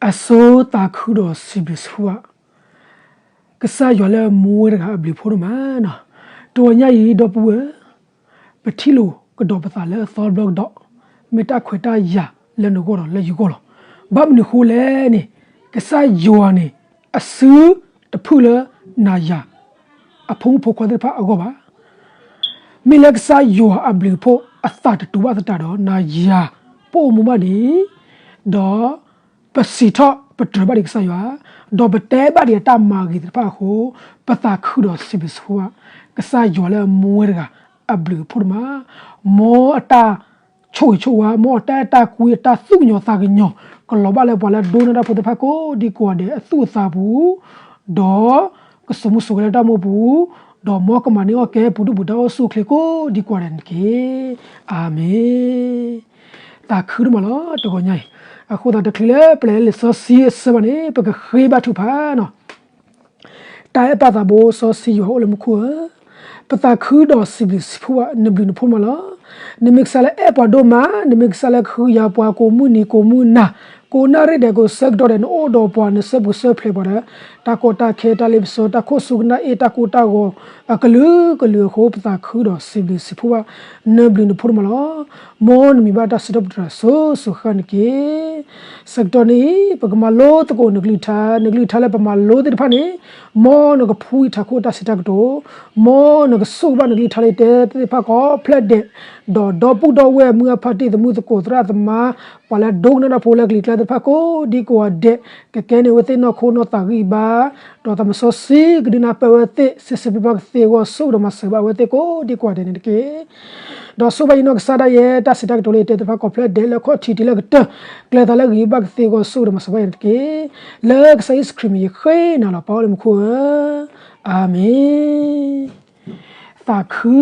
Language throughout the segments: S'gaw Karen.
အဆိသးခုဒီးစံးဘျုးစံးဖှိၣ်ဘၣ် ကစၢ်ယွၤလၢမူဝဲတဂၤအဘျုးအဖှိၣ်ဒိၣ်မးနီၤ. တဂီၤညါအံၤ ဒီပုၢ်ဝဲၢ် ပထံၣ်လိာ်ကဒီးပသးလၢအသီတဘျီကဒီး, မ့ၢ်တၢ်ခွဲးတၢ်ယာ်လၢနဂီၢ်ဒီးလၢယဂီၢ်လီၤ. ဘၣ်မနုၤဃိလဲၣ်န့ၣ်, ကစၢ်ယွၤန့ၣ် အစုတဖုၣ်လၢနၤယၤ အဖိမုၣ်ဖိခွါသ့ၣ်တဖၣ်အဂီၢ်ဘၣ်. မ့ၢ်လၢကစၢ်ယွၤအဘျုးအဖှိၣ် အသးတတူာ်ဘၣ်သတးဒီး နၤယၤ ပအိၣ်မူဘၣ်ဒံး, ဒီး ပစံးထီၣ်ပတြၢၤဘၣ်ဒံးကစၢ်ယွၤ, ဒီးပတဲဘၣ်ဒံးအတၢ်မၤဂ့ၤသ့ၣ်တဖၣ်အဃိ, ပသးခုဒီးစံးဘျုးစံးဖှိၣ်ဘၣ် ကစၢ်ယွၤလၢအမူဝဲတဂၤ အဘျုးအဖှိၣ်ဒိၣ်မး. မ်အတၢ်ဆိၣ်ဂ့ၤဆိၣ်ဝါ, မ်အတၢ်အဲၣ်တၢ်ကွံ အတၢ်သူၣ်ကညီၤသးကညီၤ ကလီၤဘၣ်လၢပှၤလၢအဒိကနၣ်တၢ်ဖိသ့ၣ်တဖၣ်ကိးဒံကိးဂၤဒဲးအသူၣ်အသးပူၤ, ဒီး ကစိာ်မူစိာ်ဂဲၤလၢတၢ်အိၣ်မူပူၤ, ဒီးမ်ကမၤန့ၢ်အီၣ်ကဲပူၤဒုၣ်ပူၤဒါအိၣ်ဆူၣ်အိၣ်ချ့ကိးဒံကိးဂၤဒဲးန့ၣ်တက့ၢ်. အၤမ့ၣ်. သးခုဒိၣ်မးလီၤ တဂီၤညါအံၤ. အဃိသတးတချုးလၢပလဲၤလၢလံာ်စီဆှံအဆၢဘၣ်န့ၣ် ပကဃ့ဘါထုကဖၣ်နီၤ. တၢ်အဲၣ်ပၢ်သးဘိစီဆှံယွၤအိၣ်လၢမူခိၣ်ဧၢ, ပသးခုဒီးစံးဘျုးစံးဖှိၣ်ဘၣ် နဘျုးနဖှိၣ်မးလီၤ. နမ့ၢ်ကစၢ်လၢအဲၣ်ပှၤဒိၣ်မး, နမ့ၢ်ကစၢ်လၢကဟုကယာ်ပှၤကိးမုၢ်နံၤကိးမုၢ်နၤ, ကိးနၣ်ရံၣ်ဒဲးကိးဆၢကတီၢ်ဒဲး နအိၣ်ဒီးပှၤ နဆၢပူၤဆၢဖျဲးပှၤဒီး တၢ်ကီတၢ်ခဲ တၢ်လ့ပစီ တၢ်ခိၣ်ဆူကနၣ်အ့ၣ် တၢ်ကိၢ်တၢ်ဂီၤ အကလုာ်ကလုာ်အဃိ ပသးခုဒီးစံးဘျုးစံးဖှိၣ်ဘၣ် နဘျုးနဖှိၣ်ဒိၣ်မးလီၤ. မ်နမံၤဘၣ်တၢ်စံးထီၣ်ပတြၢၤစိၤစိၤဃၣ်ဃၣ်န့ၣ်တက့ၢ်. ဆၢကတီၢ်န့ၣ် ပကမၤလိသကိးနကလုၢ်ကထါ, နကလုၢ်ကထါလၢပမၤလိသ့ၣ်တဖၣ်န့ၣ်, မ်နကဖှူယထးခိၣ်တၢ်စံးတၢ်ကတိၤ, မ်နကဆိၣ်ဂ့ၤဘၣ်နကလုၢ်ကထါလၢယတဲသ့ၣ်တဖၣ်ကိးဖျၢၣ်ဒဲး, ဒီးဒီပုၢ်ဒီဝဲၢ်မုၢ်အဖါတံၢ်သမုၢ်သကိးသရၣ်သမါ ပှၤလၢအဒိကနၣ်တၢ်ဖိလၢကလံၤကျါသ့ၣ်တဖၣ်ကိးဒံကိးဂၤဒဲး, ကကဲန့ၢ်အဝဲသ့ၣ်နီၢ်ခိနီၢ်သးဂံၢ်ဘါ, ဒီးသးစီဆှံကဒုးနၢ်ပၢၢ်ဝဲသ့ၣ် စံးဆံပျီပှၤကသ့အဂီၢ် ဆိၣ်ဂ့ၤဒီးမၤစၢၤဘၣ်အဝဲသ့ၣ်ကိးဒံကိးဂၤဒဲးန့ၣ်တက့ၢ်. ဒီးဆိၣ်ဂ့ၤဘၣ်ယနီၢ်ကစၢ်ဒၣ်ယဲ တၢ်စံးတၢ်ကတိၤလၢယတဲသ့ၣ်တဖၣ်ကိးဖျၢၣ်ဒဲး လၢခီၣ်ထံးတုၤလၢကတၢၢ် ကျဲသးလၢဂ့ၤဘၣ်ကသ့အဂီၢ် ဆိၣ်ဂ့ၤဒီးမၤစၢၤဘၣ်ယၤန့ၣ်တက့ၢ်. လၢကစၢ်ယ့ၣ်ၡူးခရံာ်မံၤယဃ့နၤလီၤ ပၢ်အိၣ်လၢမူခိၣ်ဧၢ, အၤမ့ၣ်. သးခု,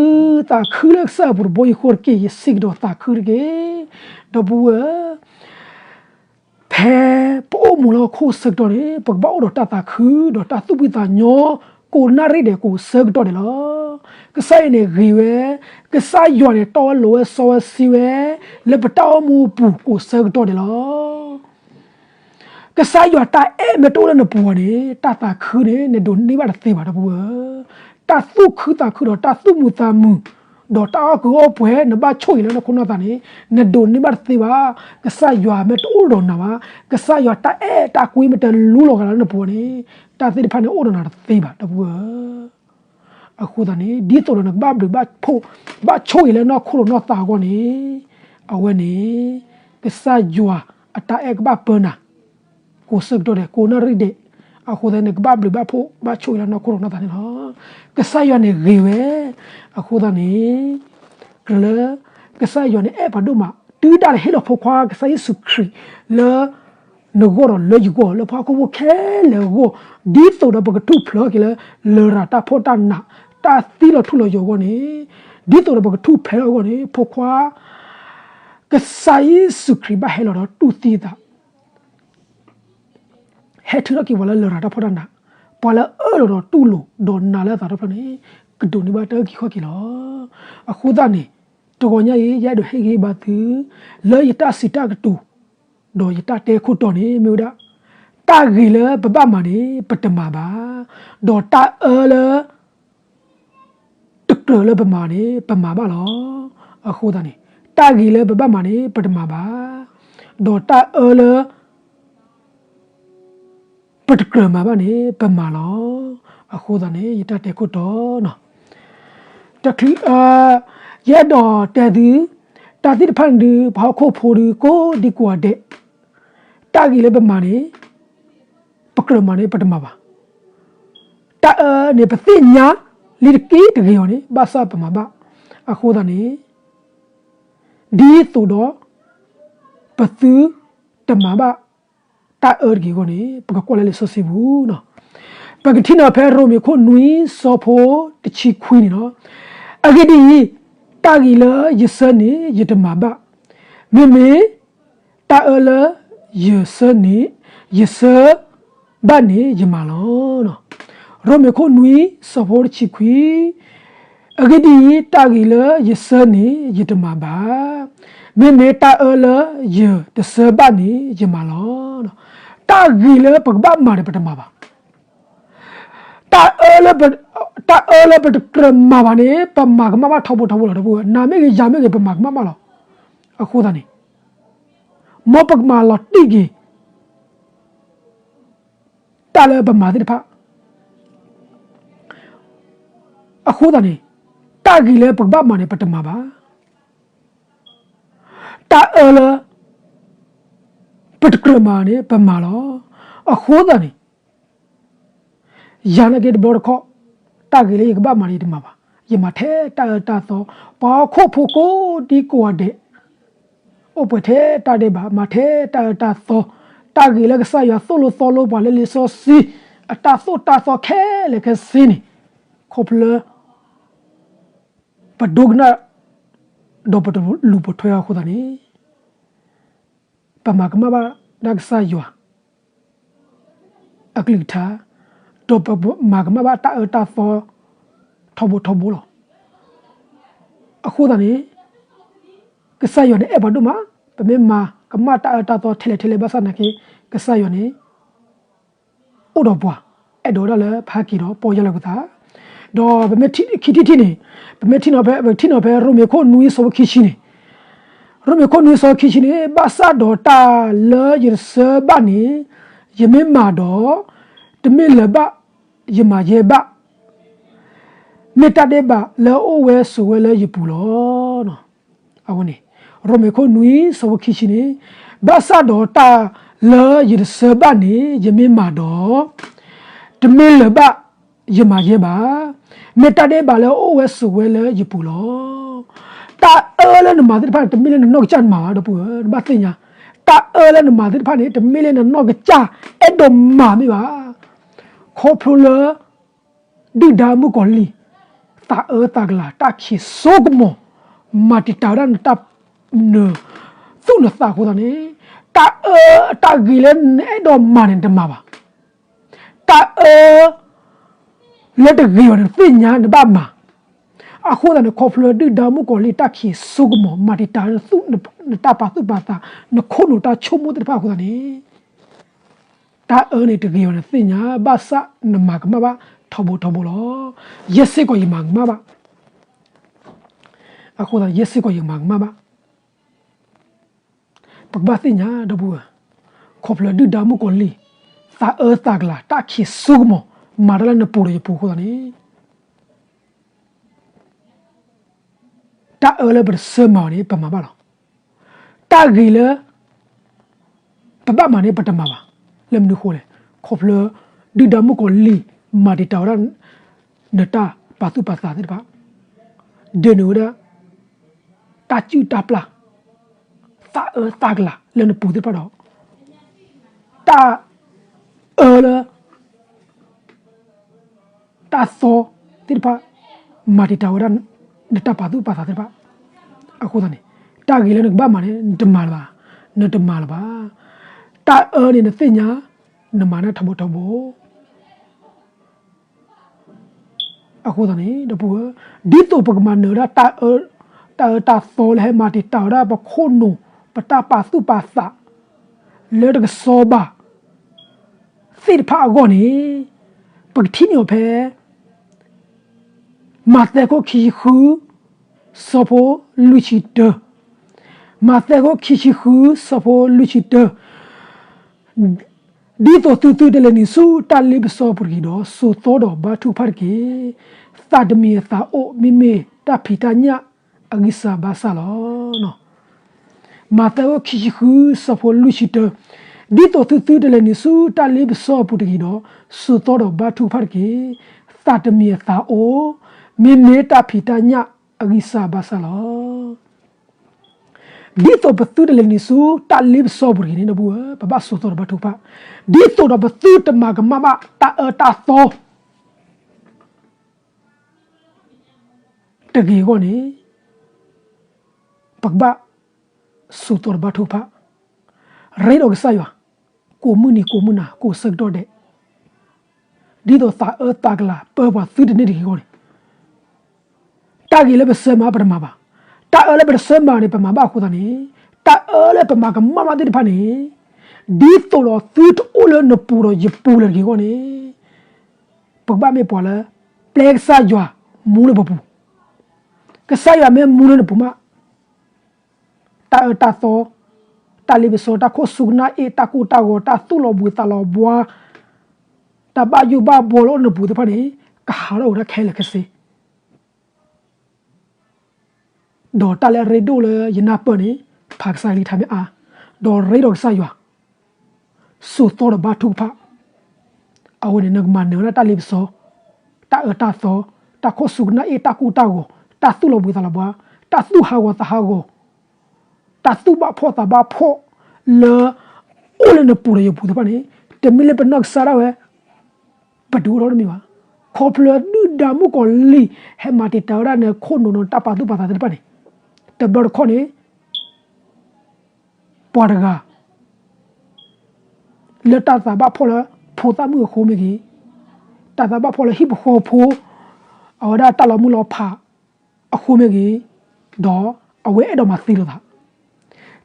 သးခုလၢကစၢ်အပူၤတဘိယူၢ်ဃီတက့ၢ်. ယစံးကဒီးသးခုတက့ၢ်. ဒီပုၢ်ဝဲၢ်ဧၢ, ဖဲပအိၣ်မူလၢဟီၣ်ခိၣ်ဆၢကတီၢ်န့ၣ် ပကဘၣ်အိၣ်ဒီးတၢ်သးခု ဒီးတၢ်သူၣ်ဖှံသးညီ, ကိးနၣ်ရံၣ်ဒဲးကိးဆၢကတီၢ်ဒဲးလီၤ. ကစၢ်အံၤန့ၣ်ဂ့ၤဝဲ, ကစၢ်ယွၤန့ၣ်တီဝဲလိၤဝဲစီဝဲဆှံဝဲ လၢပတၢ်အိၣ်မူအပူၤကိးဆၢကတီၢ်ဒဲးလီၤ. ကစၢ်ယွၤတၢ်အဲၣ်မ့ၢ်တအိၣ်လၢနပူၤဘၣ်န့ၣ် တၢ်သးခုန့ၣ် နဒိးန့ၢ်ဘၣ်တသ့ဘၣ် ဒီပုၢ်ဝဲၢ်ဧၢ. တၢ်သူၣ်ခုသးခုဒီးတၢ်သူၣ်မုာ်သးမုာ် ဒီးတၢ်အီၣ်ကုာ်အီၣ်ပှဲၤ နဘၣ်ဆိၣ်ဂ့ၤလၢနီၢ်ခိနီၢ်သးန့ၣ် နဒိးန့ၢ်ဘၣ်တသ့ဘၣ်. ကစၢ်ယွၤမ့ၢ်တအိၣ်ဒီးနၤဘၣ်, ကစၢ်ယွၤတၢ်အဲၣ်တၢ်ကွံမ့ၢ်တလူလီၤဂာ်လၢနပူၤဘၣ်န့ၣ် တၢ်သ့ၣ်တဖၣ်န့ၣ်အိၣ်ဒီးနၤတသ့ဘၣ် ဒီပုၢ်ဝဲၢ်ဧၢ. အဃိသတးန့ၣ် ဒ်သိးဒီးနကဘၣ်ဘျုးဘၣ်ဖှိၣ် ဘၣ်ဆိၣ်ဂ့ၤလၢနီၢ်ခိဒီးနီၢ်သးအဂီၢ်န့ၣ်, အဝဲန့ၣ် ကစၢ်ယွၤအတၢ်အဲၣ်ကဘၣ်ပၢနၤ ကိးဆၢကတီၢ်ဒဲး ကိးနၣ်ရံၣ်ဒဲး. အဃိသတးန့ၣ် နကဘၣ်ဘျုးဘၣ်ဖှိၣ် ဘၣ်ဆိၣ်ဂ့ၤလၢနီၢ်ခိဒီးနီၢ်သးန့ၣ်လီၤ. ကစၢ်ယွၤန့ၣ်ဂ့ၤဝဲ. အဃိသတးန့ၣ် ကြၢးလၢ ကစၢ်ယွၤန့ၣ်အဲၣ်ပှၤဒိၣ်မး တုၤဒၣ်လဲာ်ဟ့ၣ်လီၤဖိခွါကစၢ်ယ့ၣ်ၡူးခရံာ်လၢ နဂီၢ်ဒီးလၢယဂီၢ် လၢပှၤဟီၣ်ခိၣ်ဖိခဲလၢာ်အဂီၢ်, ဒ်သိးဒီးပကထူၣ်ဖျဲးက့ၤလၢ လရာ်တၢ်ဖှီၣ်တၢ်နး တၢ်သံလီၤထူလီၤယိာ်အဂီၢ်န့ၣ်, ဒ်သိးဒီးပကထူၣ်ဖျဲးထီၣ်အဂီၢ်န့ၣ် ဖိခွါ ကစၢ်ယ့ၣ်ၡူးခရံာ်ဘၣ်ဟဲလီၤဒီးတူၢ်သံအသး ဟဲထုးထီၣ်က့ၤပှၤလၢလရာ်တၢ်ဖှီၣ်တၢ်နး, ပှၤလၢအအၢၣ်လီၤဒီးတူၢ်လိာ်ဒီးနာ်လၢအသးတဖျၢၣ်န့ၣ် ကဒိးန့ၢ်ဘၣ်တၢ်အုၣ်က့ၤခီၣ်က့ၤလီၤ. အဃိသတးန့ၣ် တဂီၤညါအံၤ ယအဲၣ်ဒိးဟ့ၣ်ဂံၢ်ဟ့ၣ်ဘါသု လၢယတၢ်စံးတၢ်ကတိၤ ဒီးယတၢ်တဲခိၣ်တီန့ၣ် မ့ၢ်ဝဲဒၣ် တၢ်ဂ့ၤလၢပဘၣ်မၤန့ၣ် ပတမၤဘၣ်, ဒီးတၢ်အၢလၢ တကြၢးလၢပမၤန့ၣ် ပမၤဘၣ်လီၤ. အဃိသတးန့ၣ် တၢ်ဂ့ၤလၢပဘၣ်မၤန့ၣ် ပတမၤဘၣ်, ဒီးတၢ်အၢလၢ ပတကြၢးမၤဘၣ်န့ၣ် ပမၤလီၤ. အဃိသတးန့ၣ် ယတၢ်တဲခိၣ်တီနီၤ, တချုး ယအဲၣ်ဒိးတဲသု တၢ်သ့ၣ်တဖၣ်န့ၣ်ဒုး ပှၤဟီၣ်ခိၣ်ဖိဒုး ကိးဒံကိးဂၤဒဲး, တၢ်ဂ့ၤလၢပမၤန့ၣ် ပကြၢးမၤန့ၣ် ပတမၤဘၣ်. တၢ်အၢန့ၣ် ပသ့ၣ်ညါလံတက့ၢ်တဂ့ၤအီၤန့ၣ် ဘၣ်ဆၣ်ပမၤဘၣ်. အဃိသတးန့ၣ် ဒ်သိးဒီး ပသုတမၤဘၣ် တၢ်အၢတဂ့ၤအဂီၢ်န့ၣ် ပကကွၢ်လၢလံာ်စီဆှံပူၤနီၤ. ပကထံၣ်န့ၢ်ဖဲရိမ့ၤခိၣ်နွံ ဆၢဖိတဆံခွံန့ၣ်လီၤ. အဂ့ၢ်ဒ်အံၤ, တၢ်ဂ့ၤလၢယဆၢန့ၣ် ယတမၤဘၣ်. မ့မ့ၢ် တၢ်အၢလၢယဆၢန့ၣ် ယဆၢဘၣ်န့ၣ်ယမၤလီၤ. ရိမ့ၤခိၣ်နွံ ဆၢဖိတဆံခွံ, အဂ့ၢ်ဒ်အံၤ, တၢ်ဂ့ၤလၢယဆၢန့ၣ် ယတမၤဘၣ်. မ့မ့ၢ်တၢ်အၢလၢယတဆၢဘၣ်န့ၣ် ယမၤလီၤ. တၢ်ဂ့ၤလၢပကဘၣ်မၤန့ၣ် ပတမၤဘၣ်. တၢ်အၢလၢပ, တၢ်အၢလၢပတကြၢးမၤဘၣ်န့ၣ် ပမၤကမၣ်ဘၣ်ထီဘိထီဘိလီၤ. ဒီပုၢ်ဝဲၢ်, နၤမ့ၢ်ဂ့ၤ ယၤမ့ၢ်ဂ့ၤ ပမၤကမၣ်ဘၣ်လီၤ. အဃိသတးန့ၣ် မ်ပကမၤလီၤတံၢ်က့ၤ တၢ်လၢပမၤသ့ၣ်တဖၣ်. အဃိသတးန့ၣ် တၢ်ဂ့ၤလၢပကဘၣ်မၤန့ၣ် ပတမၤဘၣ်. တၢ်အၢလၢပတကြၢးမၤန့ၣ် ပမၤလီၤ. အဃိသတးန့ၣ် ယၤနာ်က့တဘျီတခီၣ် တၢ်ဂ့ၤလၢယကဘၣ်မၤန့ၣ် ယတမၤဘၣ်. ယမၤထဲတၢ်အၢတၢ်သီ, ပှၤဟီၣ်ခိၣ်ဖိကိးဒံကိးဂၤဒဲး အိၣ်ပှဲၤထဲတၢ်ဒဲးဘး, မၤထဲတၢ်အၢတၢ်သီ, တၢ်ဂ့ၤလၢကစၢ်ယွၤသိၣ်လိသီလိပှၤလၢလံာ်စီဆှံ အတၢ်သိၣ်တၢ်သီခဲလၢာ်ခဲဆ့န့ၣ် ခီဖျိလၢ ပဒိကနၣ် ဒီးပတလူၤပိာ်ထွဲအဃိသတးန့ၣ် ပမၤကမၣ်ဘၣ်ဒၣ်ကစၢ်ယွၤ အကလုၢ်ကထါ, ဒီးပမၤကမၣ်ဘၣ်တၢ်အၢတၢ်သီ ထီဘိထီဘိလီၤ. အဃိသတးန့ၣ် ကစၢ်ယွၤန့ၣ်အဲၣ်ပှၤဒိၣ်မး, ပမ့ၢ်မၤကမၣ်တၢ်အၢတၢ်သီထဲလဲၣ်ထဲလဲၣ်ဘၣ်ဆၣ်နာ်က့ ကစၢ်ယွၤန့ၣ် အိၣ်ဒီးပှၤ, အဲၣ်ဒိးဝဲဒၣ်လၢပဟဲက့ၤဒီးပီၢ်ယၢ်လၢပသး, ဒီးပမ့ၢ်ထံၣ်ခံထံၣ်ထံၣ်န့ၣ်, ပမ့ၢ်ထံၣ်နီၤဖဲ, ပထံၣ်နီၤဖဲရိမ့ၤခိၣ်နွံဆၢဖိခံဆံန့ၣ်, ရိမ့ၤခိၣ်နွံဆၢဖိခံဆံန့ၣ်, ဘၣ်ဆၣ်ဒီးတၢ်လၢယတဆၢဘၣ်န့ၣ် ယမ့ၢ်မၤဒီး တမ့ၢ်လၢၤဘၣ်ယမၤယဲဘၣ်, မ့ၢ်တၢ်ဒဲးဘးလၢအအိၣ်ဝဲဆိးဝဲလၢယပူၤလီၤ. အဝဲန့ၣ် ရိမ့ၤခိၣ်နွံဆၢဖိခံဆံန့ၣ်, ဘၣ်ဆၣ်ဒီးတၢ်လၢယတဆၢဘၣ်န့ၣ် ယမ့ၢ်မၤဒီး တမ့ၢ်လၢၤဘၣ်ယမၤယဲဘၣ်, မ့ၢ်တၢ်ဒဲးဘးလၢအအိၣ်ဝဲဆိးဝဲလၢယပူၤလီၤ. တၢ်အၢလၢနမၤသ့ၣ်တဖၣ်န့ၣ် တမ့ၢ်လၢနနီၢ်ကစၢ်နမၤဘၣ် ဒီပုၢ်ဝဲၢ်, နဘၣ်သ့ၣ်ညါ, တၢ်အၢလၢနမၤသ့ၣ်တဖၣ်န့ၣ် တမ့ၢ်လၢနနီၢ်ကစၢ်အဲၣ်ဒိးမၤမ့ၢ်ဘၣ်. ခီဖျိလၢ ဒုၣ်ဒါမုၣ်ကီၤလံၢ် သးအၢသးကလၤ တၢ်ခံးစိကမီၤ မၤတံာ်တာ်ဝဲဒၣ်နတၢ်, နသူၣ်နသးအဃိသတးန့ၣ်, တၢ်အၢတၢ်ဂ့ၤလၢနအဲၣ်ဒိးမၤန့ၣ် နတမၤဘၣ်. တၢ်အၢ လၢတဂ့ၤဘၣ်န့ၣ် နသ့ၣ်ညါနဘၣ်မၤ. အဃိသတးန့ၣ် ခီဖျိဒုၣ်ဒါမုၣ်ကီၤလံၢ် တၢ်ခံးစိကမီၤ မၤတံာ်တာ်နသူၣ်, နတၢ်ပာ်သူၣ်ပာ်သး, နခိၣ်နူာ်တၢ်ဆိကမိၣ်သ့ၣ်တဖၣ်အဃိသတးန့ၣ် တၢ်အၢန့ၣ်တဂ့ၤဘၣ်န့ၣ် နသ့ၣ်ညါ, ဘၣ်ဆၣ်နမၤကမၣ်ဘၣ်ထီဘိထီဘိလီၤ. ယဲစ့ၢ်ကီးယမၤကမၣ်ဘၣ်. အဃိသတး ယဲစ့ၢ်ကီးယမၤကမၣ်ဘၣ်. ပကဘၣ်သ့ၣ်ညါ ဒီပုၢ်ဝဲၢ်, ခီဖျိဒုၣ်ဒါမုၣ်ကီၤလံၢ် သးအၢသးကလၤ တၢ်ခံးစိကမီၤ မၤတၢ်လၢနပူၤဒီးယပူၤအဃိသတးန့ၣ် တၢ်အၢလၢပတဆၢမၤအီၤန့ၣ် ပမၤဘၣ်လီၤ. တၢ်ဂ့ၤလၢ ပဘၣ်မၤန့ၣ် ပတမၤဘၣ်. လၢမနုၤအဃိလဲၣ်, ခီဖျိ ဒုၣ်ဒါမုၣ်ကီၤလံၢ် မၤတံာ်တာ်ဝဲဒၣ် နတၢ်ပာ်သူၣ်ပာ်သးသ့ၣ်တဖၣ်, ဒုးနုာ်ဝဲဒၣ် တၢ်စုၣ်တၢ်ပျၢ်, သးအၢသးကလၤလၢနပူၤသ့ၣ်တဖၣ်ဒီး တၢ်အၢလၢ တၢ်သီသ့ၣ်တဖၣ် မၤတံာ်တာ်ဝဲဒၣ် နတၢ်ပာ်သူၣ်ပာ်သးသ့ၣ်တဖၣ်. အဃိသတးန့ၣ် တၢ်ဂ့ၤလၢနကဘၣ်မၤန့ၣ် နတမၤလၢၤဘၣ်, နတမၤလၢၤဘၣ်. တၢ်အၢန့ၣ် နသ့ၣ်ညါ နမၤန့ၣ်ထီဘိထီဘိ အဃိသတးန့ၣ် ဒီပုၢ်ဝဲၢ်, ဒ်သိးပကမၤနၢၤဝဲဒၣ် တၢ်အၢတၢ်သီလၢဟဲမၤတံာ်တာ်ဝဲဒၣ်ပခိၣ်နူာ် ပတၢ်ပာ်သူၣ်ပာ်သး လၢတကဆှီဘၣ်သ့ၣ်တဖၣ်အဂီၢ်န့ၣ်, ပကထံၣ်န့ၢ်အီၤဖဲ မးသဲခိၣ်ခံဆံဃု ဆၢဖိလွံၢ်ဆံတၢ, မးသဲခိၣ်ခံဆံဃု ဆၢဖိလွံၢ်ဆံတၢ, ဒ်သိးသုသုတလဲၤနုာ်ဆူတၢ်လ့ပစီအပူၤတဂ့ၤဒီး စိာ်သီဒီးဘါထုကဖၣ်တက့ၢ်. သးတမံၤအသးအိၣ် မ့မ့ၢ်တၢ်ဖံးတၢ်ညၣ်အဂံၢ်စၢ်ဘါစၢ်လီၤ. မးသဲခိၣ်ခံဆံဃု ဆၢဖိလွံၢ်ဆံတၢ, ဒ်သိးသုသုတလဲၤနုာ်ဆူတၢ်လ့ပစီအပူၤတဂ့ၤဒီး စိာ်သီဒီးဘါထုကဖၣ်တက့ၢ်. သးတမံၤအသးအိၣ် မ့မ့ၢ်တၢ်ဖံးတၢ်ညၣ်အဂံၢ်စၢ်ဘါစၢ်လီၤ. ဒ်သိးပသုတလဲၤနုာ်ဆူတၢ်လ့ပစီအပူၤတဂ့ၤန့ၣ် ဒီပုၢ်ဝဲၢ်, ပဘၣ်စိာ်သီဒီးဘါထုကဖၣ်, ဒ်သိးဒီးပသုတမၤကမၣ်ဘၣ်တၢ်အၢတၢ်သီ တဂ့ၤအဂီၢ်န့ၣ် ပကဘၣ်စိာ်သီဒီးဘါထုကဖၣ်, ရ့ဒီးကစၢ်ယွၤ ကိးမုၢ်နံၤကိးမုၢ်နၤ ကိးဆၢကတီၢ်ဒဲး, ဒ်သိးသးအၢသးကလၤပၢပှၤသုတန့ၢ်တဂ့ၤအဂီၢ်န့ၣ်, တၢ်ဂ့ၤလၢပဆၢမၤပတမၤဘၣ်, တၢ်အၢလၢပတဆၢမၤန့ၣ် ပမၤဘၣ်အဃိသတးန့ၣ်, တၢ်အၢလၢပမၤကမၣ်ဘၣ်သ့ၣ်တဖၣ်န့ၣ် ဒ်သိးဒီးသုတအိၣ်လၢနပူၤဒီးယပူၤလၢၤတဂ့ၤအဂီၢ်န့ၣ်, ပကဘၣ်မ့ၢ်ပှၤလၢ ပျဲကစၢ်ယွၤမူလၢပပူၤ, ကစၢ်ယွၤမ့ၢ်မူလၢနပူၤမး, တၢ်အၢတၢ်သီ, တၢ်လ့ပစီ, တၢ်ခိၣ်ဆူကနၣ်အ့ၣ်, တၢ်ကိၢ်တၢ်ဂီၤ, တၢ်သူၣ်လီၤဘှံးသးလီၤဘှါ, တၢ်ဘၣ်ယိၣ်ဘၣ်ဘှီလၢအိၣ်နပူၤသ့ၣ်တဖၣ်န့ၣ်, ကဟးထီၣ်ဝဲဒၣ်ခဲလၢာ်ခဲဆ့ ဒီးတၢ်လၢအရ့ဒိၣ်လၢယနၢ်ပၢၢ်န့ၣ်, ဖးကစၢ်ယွၤကလုၢ်ကထါမ့ၢ်အါ, ဒီးရ့ဒီးကစၢ်ယွၤ, ဆိးသီဒီးဘါထုကဖၣ်, အဝဲန့ၣ်နကမၤနၢၤဝဲဒၣ်တၢ်လ့ပစီ, တၢ်အၢတၢ်သီ, တၢ်ခိၣ်ဆူကနၣ်အ့ၣ်, တၢ်ကိၢ်တၢ်ဂီၤ, တၢ်သူၣ်လီၤဘှံးသးလီၤဘှါ, တၢ်သူၣ်ဟးဂီၤသးဟးဂီၤ, တၢ်သူၣ်ဘၣ်ဖှီၣ်သးဘၣ်ဖှီၣ်လၢ အိၣ်လၢနပူၤဒီးယပူၤသ့ၣ်တဖၣ်န့ၣ်, တမ့ၢ်လၢပနီၢ်ကစၢ်ဒၣ်ဝဲ ပဒုးအိၣ်ထီၣ်တမ့ၢ်ဘၣ်. ခီဖျိဒုၣ်ဒါမုၣ်ကီၤလံၢ် ဟဲမၤတံာ်တာ်ဝဲဒၣ်နခိၣ်နူာ်နတၢ်ပာ်သူၣ်ပာ်သးသ့ၣ်တဖၣ်န့ၣ်, တဘျီတခီၣ်န့ၣ် ပှၤတဂၤ လၢတၢ်သးဘၣ်ဖှီၣ်လၢဖိသၣ်မုၣ်အဃိမ့ၢ်ဂ့ၤ, တၢ်သးဘၣ်ဖှီၣ်လၢဟံၣ်ဖိဃီဖိ အဝဲဒၣ်တၢ်လီၤမုၢ်လီၤဖးအဃိမ့ၢ်ဂ့ၤ, ဒီးအဝဲအဲၣ်ဒိးမၤသံလိာ်သး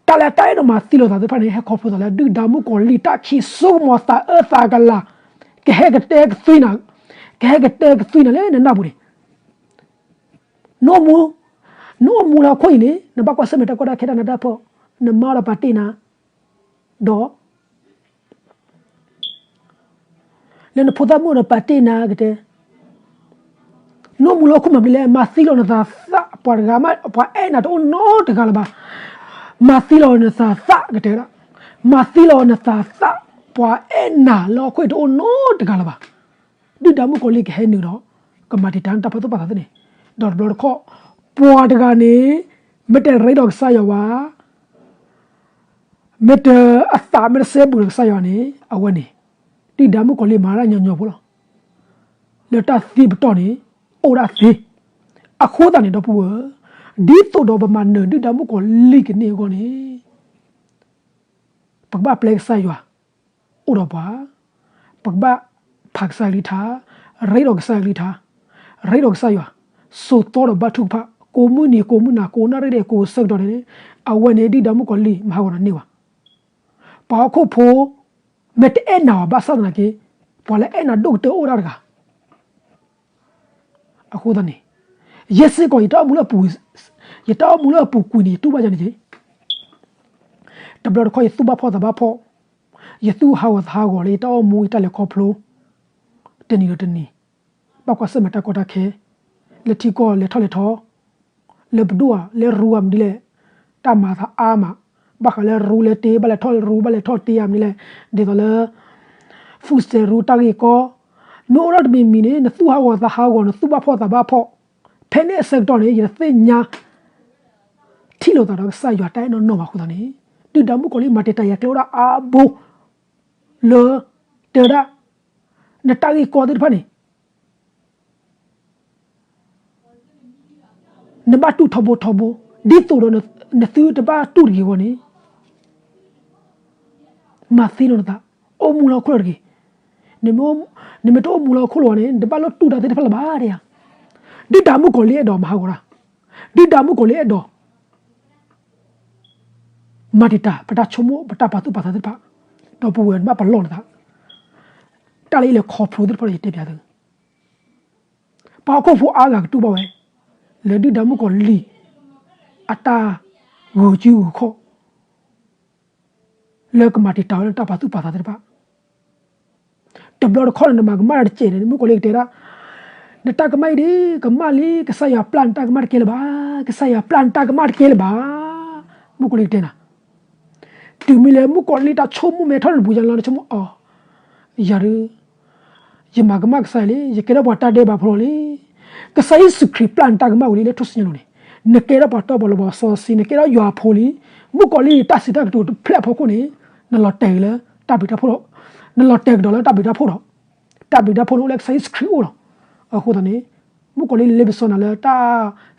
တၢ်လၢတၢ်အဲၣ်ဒိးမၤသံလိာ်သးသ့ၣ်တဖၣ်န့ၣ် ဟဲခီဖျိသးလၢဒုၣ်ဒါမုၣ်ကီၤလံၢ်တၢ်ခံးစိကမီၤသးအၢသးကလၤ, ကဟဲကတဲကသွံနၤ, ကဟဲကတဲကသွံနၤလၢနနၢ်ပူၤန့ၣ်, နအိၣ်မူ, နအိၣ်မူလၢဟီၣ်ခိၣ်အံၤန့ၣ် နဘၣ်ကွၢ်ဆၢၣ်မဲာ်တၢ်ကီတၢ်ခဲတၢ်နးတၢ်ဖှီၣ်, နမါဒီးပာ်တ့ၢ်နၤ, ဒီး လၢနဖိသၣ်မုၣ်ဒီးပာ်တ့ၢ်နၤကတဲ, နအိၣ်မူလၢဟီၣ်ခိၣ်မၤမနုၤလဲၣ်, မၤသံလီၤနသးသၣ်, ပှၤတဂၤမး ပှၤအဲၣ်နၤတအိၣ်နီတဂၤလၢၤဘၣ်. မၤသံလီၤနသးသၣ်ကတဲဒၣ်, မၤသံလီၤနသးသၣ်, ပှၤအဲၣ်နၤလၢဟီၣ်ခိၣ်အံၤတအိၣ်နီတဂၤလၢၤဘၣ်. ဒုၣ်ဒါမုၣ်ကီၤလံၢ်ကဟဲနုာ်ဒီး ကမၤတံာ်တာ်နတၢ်ပာ်သူၣ်ပာ်သးသ့ၣ်န့ၣ်, ဒီးတဘျီတခီၣ် ပှၤတဂၤန့ၣ် မ့ၢ်တရ့ဒီးကစၢ်ယွၤဘၣ် မ့ၢ်တအသးမ့ၢ်တစဲဘူးဒီးကစၢ်ယွၤန့ၣ် အဝဲန့ၣ် ဒုၣ်ဒါမုၣ်ကီၤလံၢ်မၤဒၣ်ညီညီဖိလီၤ. လၢတၢ်သံပတီၢ်န့ၣ် အိၣ်ဒၣ်သ့. အဃိသတးန့ၣ် ဒီပုၢ်ဝဲၢ်, ဒ်သိးဒီးပမၤနၢၤဒုၣ်ဒါမုၣ်ကီၤလံၢ်ကန့ၢ်အဂီၢ်န့ၣ် ပကဘၣ်ပျဲကစၢ်ယွၤ အိၣ်ဒီးပှၤ, ပကဘၣ်ဖးကစၢ်ကလုၢ်ကထါ, ရ့ဒီးကစၢ်ကလုၢ်ကထါ, ရ့ဒီးကစၢ်ယွၤ, ဆိးသီဒီးဘါထုကဖၣ်, ကိးမုၢ်နံၤကိးမုၢ်နၤ ကိးနၣ်ရံၣ်ဒဲးကိးဆၢကတီၢ်န့ၣ်, အဝဲန့ၣ်ဒုၣ်ဒါမုၣ်ကီၤလံၢ်မၤဟးဂီၤနၤန့ၢ်ဘၣ်. ပှၤဟီၣ်ခိၣ်ဖိ မ့ၢ်တအဲၣ်နၤဘၣ်ဆၣ်သနာ်က့, ပှၤလၢအဲၣ်နၤဒိၣ်ကတၢၢ်အိၣ်ဒၣ်တဂၤ အဃိသတးန့ၣ်, ယဲစ့ၢ်ကီး ယတၢ်အိၣ်မူလၢအပူၤ, ယတၢ်အိၣ်မူလၢအပူၤကွံာ်န့ၣ် ယတူၢ်ဘၣ်ယၤန့ၣ်က့, တဘျီတခီၣ်ယသူၣ်ဘၣ်ဖှီၣ်သးဘၣ်ဖှီၣ်, ယသူၣ်ဟးဂီၤသးဟးဂီၤလၢယတၢ်အိၣ်မူယတၢ်လဲၤခီဖျိ, တနံၤဒီးတနံၤ, ဘၣ်ကွၢ်ဆၢၣ်မဲာ်တၢ်ကီတၢ်ခဲ, လၢထံကီၢ်လဲၤထီၣ်လဲၤထီ လၢပဒိၣ်ဧါ လၢရူဧါ မနုၤလဲၣ်, တၢ်မၤသးအါမး, ဘၣ်ဃးလၢရူလၢတ့ ဘၣ်လဲၤထီၣ်ရူ ဘၣ်လဲၤထီၣ်တ့ဧါ မနုၤလဲၣ်, ဒ်သိးလၢ food stamp ရူတၢ်ဂ့ၢ်ကီ, မ့ၢ်အိၣ်ဒၣ်တမံၤမံၤန့ၣ် နသူၣ်ဟးဂီၤသးဟးဂီၤ နသူၣ်ဘၣ်ဖှီၣ်သးဘၣ်ဖှီၣ်, ဖဲန့ၣ်အဆၢကတီၢ်န့ၣ် ယတသ့ၣ်ညါ ထံၣ်လိာ်သးဒီးကစၢ်ယွၤတၢ်အဲၣ်နီၢ်နီၢ်ဘၣ်အဃိသတးန့ၣ်, ဒုၣ်ဒါမုၣ်ကီၤလံၢ်မၤတံာ်တာ်ယၤကျဲအိၣ်ဒၣ်အါဘိ လၢ တဲဝဲဒၣ် နတၢ်ဂ့ၢ်ကီသ့ၣ်တဖၣ်န့ၣ် နဘၣ်တူၢ်ထီဘိထီဘိ, ဒ်သိးဒီးနသုတဘၣ်တူၢ်တဂ့ၤအဂီၢ်န့ၣ်, မၤသံလီၤနသး, အိၣ်မူလၢဟီၣ်ခိၣ်လီၤတဂ့ၤ. နမ့ၢ်တအိၣ်မူလၢဟီၣ်ခိၣ်လီၤန့ၣ် နတဘၣ်လိၣ်တူၢ်တၢ်သ့ၣ်တဖၣ်လၢၤဘၣ်တယၤ. ဒုၣ်ဒါမုၣ်ကီၤလံၢ်အဲၣ်ဒိးမၤဟးဂီၤတၢ်, ဒုၣ်ဒါမုၣ်ကီၤလံၢ်အဲၣ်ဒိး မၤတံာ်တာ် ပတၢ်ဆိကမိၣ် ပတၢ်ပာ်သူၣ်ပာ်သးသ့ၣ်တဖၣ်, ဒီပုၢ်ဝဲၢ်နဘၣ်ပလီၢ်နသး, တၢ်လၢယလဲၤခီဖျိသ့ၣ်တဖၣ်ဒီးယတဲပျးသု, ပှၤဟီၣ်ခိၣ်ဖိအါဂၤကတူၢ်ဘၣ်ဝဲ, လၢဒုၣ်ဒါမုၣ်ကီၤလံၢ် အတၢ်ဂုာ်စုဂုာ်ခီၣ် လၢကမၤတံာ်တာ်ဝဲလၢတၢ်ပာ်သူၣ်ပာ်သးသ့ၣ်တဖၣ်, တဘျီတခီၣ်န့ၣ် နမၤကမၣ်တစဲးန့ၣ် မုၣ်ကီၤလံၢ်ကတဲဒၣ်, နတၢ်ကမၣ်အံၤဒ်ကမၣ်လံ ကစၢ်ယွၤပျၢ်နတၢ်ကမၣ်တကဲလၢၤဘၣ်, ကစၢ်ယွၤပျၢ်နတၢ်ကမၣ်တကဲလၢၤဘၣ်, မုၣ်ကီၤလံၢ်ကတဲနၤ, တုၤမ့ၢ်လၢမုၣ်ကီၤလံၢ်တၢ်ဆိကမိၣ်မဲထီၣ်န့ၣ်တပူၤယၤလီၤ နဆိကမိၣ်အီၤ, ယၤဒုး ယမၤကမၣ်ကစၢ်ယွၤလံ, ယကဲထီၣ်ပှၤတၢ်ဒဲးဘးဖိလီၤလံ. ကစၢ်ယ့ၣ်ၡူးခရံာ်ပျၢ်နတၢ်ကမၣ်ဝံၤလံ လၢထူၣ်စုညါလိၤန့ၣ်, နကဲထီၣ်ပှၤတီပှၤလိၤပှၤစီဆှံ, နကဲထီၣ်ယွၤအဖိလံ. မုၣ်ကီၤလံၢ်တၢ်စံးတၢ်ကတိၤတဖျၢၣ်အဖီခိၣ်န့ၣ်, နလီၤတဲာ်လၢတၢ်ဘျုးတၢ်ဖှိၣ်ဒီး, နလီၤတဲာ်ကဒီးလၢတၢ်ဘျုးတၢ်ဖှိၣ်ဒီး, တၢ်ဘျုးတၢ်ဖှိၣ်န့ၣ်အိၣ်လၢကစၢ်ယ့ၣ်ၡူးခရံာ်အအိၣ်လီၤ. အဃိသတးန့ၣ်, မုၣ်ကီၤလံၢ်လ့ပစီနၤလၢတၢ်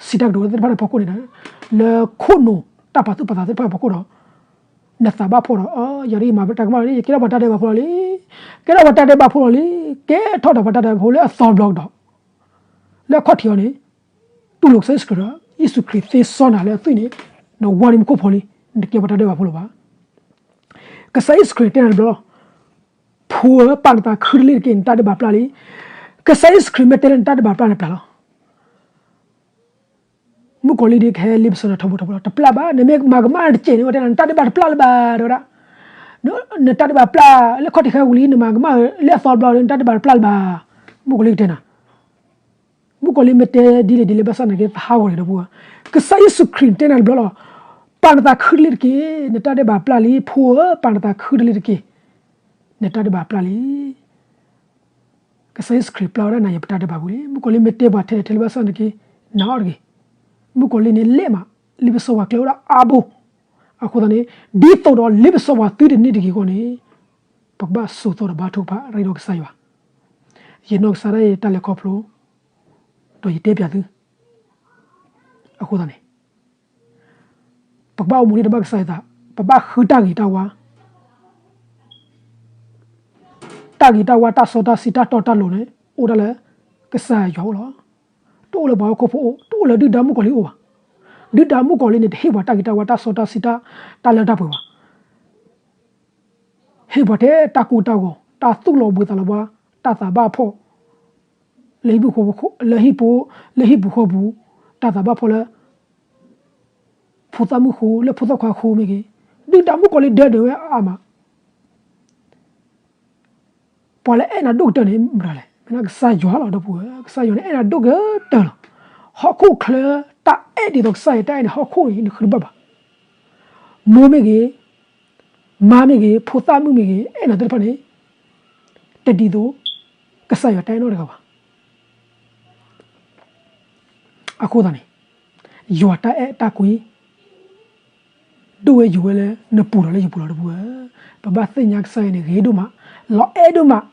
စံးတၢ်ကတိၤသ့ၣ်တဖၣ်န့ၣ်အဖီခိၣ်န့ၣ်, လၢခိၣ်နူာ်တၢ်ပာ်သူၣ်ပာ်သးသ့ၣ်တဖၣ်အဖီခိၣ်ဒီး နသးဘၣ်ဖှီၣ်ဒီး, ယၤဒ်ယမၤတၢ်ကမၣ်လီၤလံ, ယကဲထီၣ်ပှၤတၢ်ဒဲးဘးဖိလီၤလံ, ကဲထီၣ်ပှၤတၢ်ဒဲးဘးဖိလီၤလံ, ကဲထီၣ်ဒီးပှၤတၢ်ဒဲးဘးဖိလၢအသီတဘျီကဒီး, လၢအခီၣ်ထံးအီၤန့ၣ်, တူၢ်လိာ်ကစၢ်ယ့ၣ်ၡူးခရံာ်ဒီး, ယ့ၣ်ၡူးခရံာ်သ့စီနၤလၢအသွံၣ်န့ၣ်, နဝါဒံးမူခိၣ်ဖိလံ, နတကဲပှၤတၢ်ဒဲးဘးဖိလၢၤဘၣ်. ကစၢ်ယ့ၣ်ၡူးခရံာ်တဲနၤတဘျီလီၤ. ဖိဧၢ, ပာ်နသးခုတလ့ၢ်တက့ၢ်, နတၢ်ဒဲးဘးပျၢ်လံ. ကစၢ်ယ့ၣ်ၡူးခရံာ်မ့ၢ်တဲလၢနတၢ်ဒဲးဘးပျၢ်န့ၣ်ပျၢ်လီၤ. မုၣ်ကီၤလံၢ်ဒ်ကဟဲလ့ပစီနၤထီဘိထီဘိလီၤ, တပျၢ်ဘၣ်, နမ့ၢ်မၤကမၣ်တကဲးန့ၣ် အဝဲတဲနၤ နတၢ်ဒဲးဘးတပျၢ်လၢၤဘၣ် တဲဝဲဒၣ်. နတၢ်ဒဲးဘးပျၢ်လၢခီၣ်ထံးခဲဝံၤလံ, နမၤကမၣ်လၢအသီတဘျီဒီး နတၢ်ဒဲးဘးတပျၢ်လၢၤဘၣ်. မုၣ်ကီၤလံၢ်ကတဲနၤ မုၣ်ကီၤလံၢ်မ့ၢ်တဲဒ်လဲၣ်ဒ်လဲၣ်ဘၣ်ဆၣ်နာ်က့ သဟးဂီၤန့ၣ်ဒီပုၢ်ဝဲၢ်, ကစၢ်ယ့ၣ်ၡူးခရံာ်တဲနၤတဘျီလီၤ. ပာ်နသးခုတလ့ၢ်တက့ၢ်, နတၢ်ဒဲးဘးပျၢ်လံ. ဖိဧၢ, ပာ်နသးခုတလ့ၢ်တက့ၢ်, နတၢ်ဒဲးဘးပျၢ်လံ. ကစၢ်ယ့ၣ်ၡူးခရံာ်ပျၢ်ဝဲဒၣ်နၤယပတၢ်ဒဲးဘးပူၤလံ. မုၣ်ကီၤလံၢ်မ့ၢ်တဲပှၤထဲလဲၣ်ထဲလဲၣ်ဘၣ်ဆၣ်နာ်က့ နာ်အီၤတဂ့ၤ. မုၣ်ကီၤလံၢ်န့ၣ်လဲၣ်မး, လ့ပစီပှၤကျဲအိၣ်ဒၣ်အါဘိ. အဃိသတးန့ၣ် ဒ်သိးဒီးလ့ပစီပှၤသုတန့ၢ်တဂ့ၤအဂီၢ်န့ၣ် ပကဘၣ်စိာ်သီဒီးဘါထုကဖၣ်ရ့ဒီးကစၢ်ယွၤ. ယနီၢ်ကစၢ်ဒၣ်ယတၢ်လဲၤခီဖျိ ဒီးယတဲပၠးသု. အဃိသတးန့ၣ် ပကဘၣ်အိၣ်မူဒ်တၢ်ဘၣ်ကစၢ်ယွၤအသး, ပဘၣ်ဃုတၢ်ဂ့ၤတၢ်ဝါ, တၢ်ဂ့ၤတၢ်ဝါ တၢ်စီတၢ်ဆှံ တၢ်တီတၢ်လိၤန့ၣ် အိၣ်ဒၣ်လၢကစၢ်ယွၤအိၣ်လီၤ. တအိၣ်လၢပှၤဟီၣ်ခိၣ်ဖိအိၣ်, တအိၣ်လၢဒုၣ်ဒါမုၣ်ကီၤလံၢ်အိၣ်ဘၣ်. ဒုၣ်ဒါမုၣ်ကီၤလံၢ်န့ၣ် တဟ့ၣ်ပှၤတၢ်ဂ့ၤတၢ်ဝါ တၢ်စီတၢ်ဆှံ တၢ်လၢတၢ်ပှဲၤဘၣ်. ဟ့ၣ်ပှၤထဲတၢ်ကိၢ်တၢ်ဂီၤ, တၢ်သူၣ်လီၤဘှံးသးလီၤဘှါ, တၢ်သးဘၣ်ဖှီၣ်, လၢဟံၣ်ပူၤဃီပူၤ, လၢဟံၣ်ပူၤ, လၢဟံၣ်ပူၤဃီပူၤ, တၢ်သးဘၣ်ဖှီၣ်လၢ ဖိသၣ်မုၣ်ဃိ, လၢဖိသၣ်ခွါဃိမ့ၢ်ဂ့ၤ, ဒုၣ်ဒါမုၣ်ကီၤလံၢ်ဒၢနုာ်ဝဲအါမး. ပှၤလၢအဲၣ်နၤဒိၣ်ကတၢၢ်န့ၣ် မတၤလဲၣ်, မ့ၢ်ဒၣ်ကစၢ်ယွၤလီၤ ဒီပုၢ်ဝဲၢ်, ကစၢ်ယွၤန့ၣ် အဲၣ်နၤဒိၣ်ကတၢၢ်လီၤ. ဟီၣ်ခိၣ်ချၢ တၢ်အဲၣ်ဒ်သိးကစၢ်ယွၤတၢ်အဲၣ်န့ၣ် ဟီၣ်ခိၣ်န့ၣ် နဃုတဘၣ်ဘၣ်. မိၢ်မ့ၢ်ဂ့ၤ, မါမ့ၢ်ဂ့ၤ, ဖိသၣ်မုၣ်မ့ၢ်ဂ့ၤ, အဲၣ်နၤသ့ၣ်တဖၣ်န့ၣ် တဒ်သိး ကစၢ်ယွၤတၢ်အဲၣ်နီတဂၤဘၣ်. အဃိသတးန့ၣ် ယွၤတၢ်အဲၣ်တၢ်ကွံ ဒိၣ်ဝဲယိာ်ဝဲလၢနပူၤဒီးလၢယပူၤလီၤ ဒီပုၢ်ဝဲၢ်. ပဘၣ်သ့ၣ်ညါကစၢ်ယွၤန့ၣ် ဂ့ၤဒိၣ်မး, လီၤအဲၣ်ဒိၣ်မး.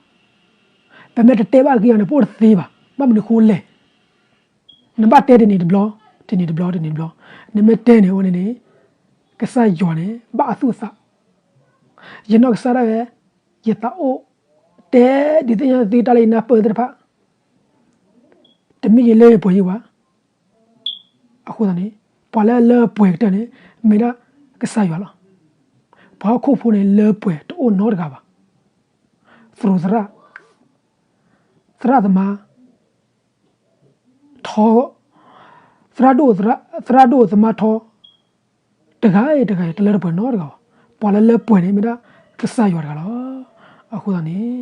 ပမ့ၢ်တတဲဘၣ်ဂ့ၤအီၤန့ၣ် ပအိၣ်တသ့ဘၣ်. ဘၣ်မနုၤဃိလဲၣ်. နဘၣ်တဲတနံၤတဘျီ, တနံၤတဘျီ, တနံၤတဘျီ, နမ့ၢ်တဲန့ၣ်အဝဲန့ၣ်န့ၣ် ကစၢ်ယွၤန့ၣ် ဘၣ်အသူၣ်အသး. ယနီၢ်ကစၢ်ဒၣ်ဝဲ ယသးအိၣ် တဲဒုးသ့ၣ်ညါသုတၢ်လၢယနၢ်ပၢၢ်သ့ၣ်တဖၣ် တမ့ၢ်ယလၢပှဲၤယံၤဘၣ်. အဃိသတးန့ၣ် ပှၤလၢအလၢပှဲၤကတၢၢ်န့ၣ် မ့ၢ်ဒၣ်ကစၢ်ယွၤလီၤ. ပှၤဟီၣ်ခိၣ်ဖိန့ၣ်လၢပှဲၤတအိၣ်နီတဂၤဘၣ်. သရူးသရၣ်, သရၣ်သမါ, ထီ, သရၣ်ဒိၣ်, သရၣ်ဒိၣ်သမါထီ, တဂၤအံၤတဂၤအံၤ တလၢတပှဲၤနီတဂၤဘၣ်. ပှၤလၢလၢပှဲၤန့ၣ် မ့ၢ်ဒၣ်ကစၢ်ယွၤတဂၤလီၤ. အဃိသတးန့ၣ်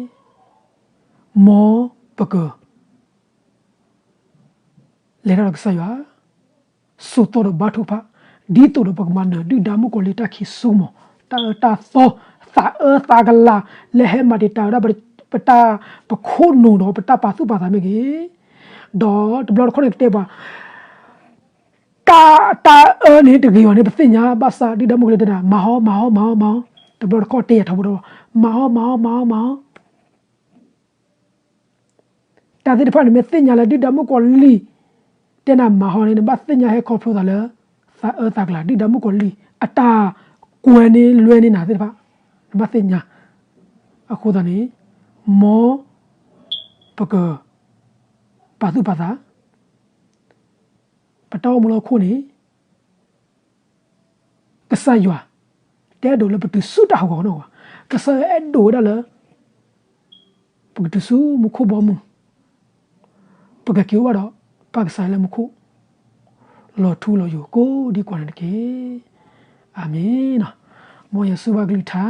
မ်ပက လဲၤတၢ်ဒီးကစၢ်ယွၤ, စိာ်သီဒီးဘါထုကဖၣ်, ဒ်သိးဒီးပကမၤနၢၤ ဒုၣ်ဒါမုၣ်ကီၤလံၢ်တၢ်ခံးစိကမီၤ, တၢ်အၢတၢ်သီ, သးအၢသးကလၤ လၢဟဲမၤတံာ်တာ်ဝဲဒၣ်ပတၢ်ပခိၣ်နူာ်ဒီးပတၢ်ပာ်သူၣ်ပာ်သးမ့ၢ်ဂ့ၤ, ဒီးတဘျီတခီၣ်န့ၣ်ကတဲပှၤ တၢ်အၢန့ၣ်တဂ့ၤအီၤန့ၣ် ပသ့ၣ်ညါဘၣ်ဆၣ် ဒုၣ်ဒါမုၣ်ကီၤလံၢ်တဲနၤ မၤအီၤ မၤအီၤ မၤအီၤ မၤအီၤ, တဘျီတခီၣ်တဲယၤထီဘိဒီး မၤအီၤ မၤအီၤ မၤအီၤ မၤအီၤ တၢ်သ့ၣ်တဖၣ်န့ၣ် မ့ၢ်သ့ၣ်ညါလၢဒုၣ်ဒါမုၣ်ကီၤလံၢ် တဲနၤမၤဟီန့ၣ် နဘၣ်သ့ၣ်ညါဟဲခီဖျိသးလၢ သးအၢသးကလၤ ဒုၣ်ဒါမုၣ်ကီၤလံၢ် အတၢ်ကွဲန့ၢ်လွဲန့ၢ်နၤသ့ၣ်တဖၣ် နဘၣ်သ့ၣ်ညါ. အဃိသတးန့ၣ် မ်ပက ပာ်သူၣ်ပာ်သး ပတၢ်အိၣ်မူလၢဟီၣ်ခိၣ်န့ၣ် ကစၢ်ယွၤ တအဲၣ်ဒိးလၢပတုၤဆူတၢ်ဟးဂီၤနီတဂၤဘၣ်. ကစၢ်ယွၤအဲၣ်ဒိးဝဲဒၣ်လၢ ပကတုၤဆူမူခိၣ်ဘီမုၢ်, ပကက့ၤအိၣ်ဘၣ်ဒီးပၢ်ကစၢ်ယွၤလၢမူခိၣ် လီၤထူလီၤယိာ်ကိးဒံကိးဂၤန့ၣ်တက့ၢ်. အၤမ့ၣ်. မ်ယွၤဆိၣ်ဂ့ၤဘၣ်ကလုၢ်ကထါ,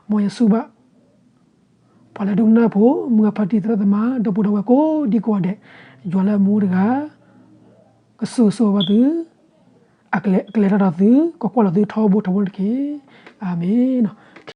မ်ယွၤဆိၣ်ဂ့ၤဘၣ် ပှၤလၢဒိကနၣ်ဖိ, မုၢ်ဂၤဖါတံၢ်သရၣ်သမါ ဒီပုၢ်ဒီဝဲၢ်ကိးဒံကိးဂၤဒဲး, ယွၤလၢအမူတဂၤ ကဆိၣ်ဂ့ၤဆိၣ်ဝါဘၣ်သု, အကလဲၤတၢ်ဒီးသု, ကကွၢ်လီၤသုထီဘိထီဘိန့ၣ်တက့ၢ်. အၤမ့ၣ်.